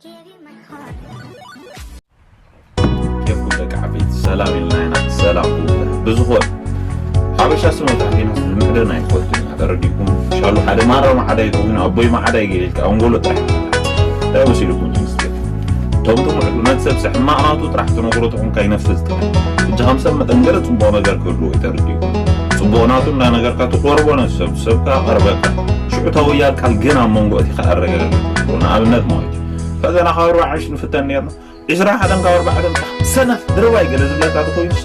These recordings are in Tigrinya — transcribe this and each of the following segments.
Give you my heart. ኬፍኩም ደቂ ዓበይቲ፣ ሰላም ኢልና ኢና። ሰላም ብዝኾነ ሓበሻ ስመ ታሕቴና ንምዕደን ኣይትፈልጡን ኢና። ተረዲእኩም? ሻሉ ሓደ ማራ ማዓዳይ ትኸውን ኣቦይ ማዓዳይ ገይልካ ኣንጎሎ ጥራሕ እንታይ ወሲድኩም ትምስገን? እቶም ትምዕዱ ነቲ ሰብ ሕማቕ ናቱ ጥራሕ ትነግሮ ተኾንካ ይነፍዝ ጥራሕ። እጂ ከም ሰብ መጠን ገለ ጽቡቕ ነገር ክህልዎ እዩ ተረዲእኩም። ጽቡቕ ናቱ እንዳነገርካ ትቆርቦ ነቲ ሰብ፣ ሰብካ ቀርበካ ሽዑ ታወያል ቃል ግን ኣብ መንጎ እቲ ከኣረጋግጥ ንኣብነት ማለት እዩ። ፈተና ካብ ኣርባዓ ዕሽ ንፍተን ነርና። ዕስራን ሓደን ካብ ኣርባዕተን ሰነፍ ድርባይ ገለ ዝብለካ ተኮይኑስ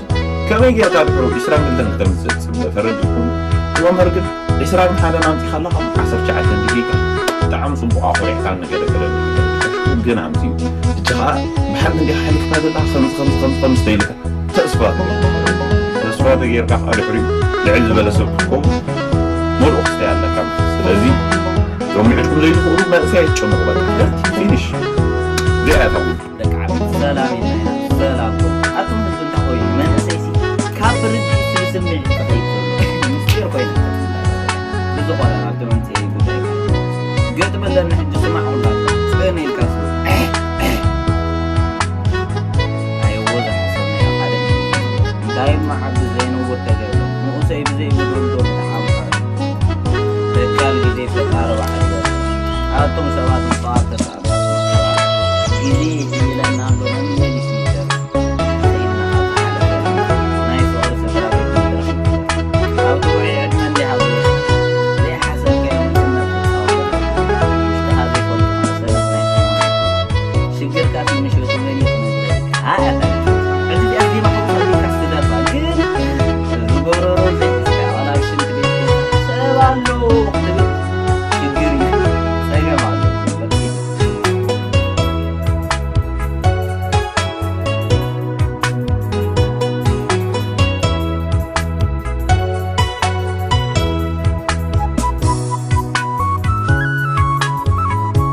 ከመይ ጌርካ ድሕሩ ዕስራን ክልተን ክተምጽእ ትጽበ? ተረዲእኩም? እቲ መምህር ግን ዕስራን ሓደን ኣምጺኻ ኣለኻ ዓሰርተ ትሽዓተ ደቂቃ። ብጣዕሚ ጽቡቕ ኣኹሪዕካ ንገለ ገለ ግን ኣምጺኡ። እጂ ኸኣ ብሓንቲ እንዲኻ ሓሊፍካ ዘለኻ ከምዚ ከምዚ ከምዚ ከምዚ ተይልካ ተስፋ ተስፋ ተጌርካ ከዓ ድሕሪኡ ልዕል ዝበለ ሰብ ክትከውን ምሉእ ክስታይ ኣለካ። ስለዚ እዞም ምዕድኩም ዘይትኽእሉ መንእሰይ ኣይትጨነቑ። በቃ ፊኒሽ። እዚኣ እያ እታ ጉዳይ። ደቂ ዓበይቲ ሰላም ኢልና ኢና። ሰላም ኣቱም ህዝቢ እንታይ ኮይኑ መንእሰይሲ ካብ ርድኢት ብስምዒት ተኸይድ ዘሎ ምስጢር ኮይኑ ብዝኾነ ኣብቲ መንጽኤ ጉዳይ ገጥመለኒ ሕጂ ስማዕ ኩላትካ ጽን ኢልካ ስማዕ። ኣይዎ ዝሓሰብናዮ ሓደ እንታይ መዓቢ ዘይነውር ተገብረ ንኡሰይ ብዘይብሉ ዶ ተሓምሓ ደቃል ግዜ ፈጣሪ ባዕሉ ኣቱም ሰባት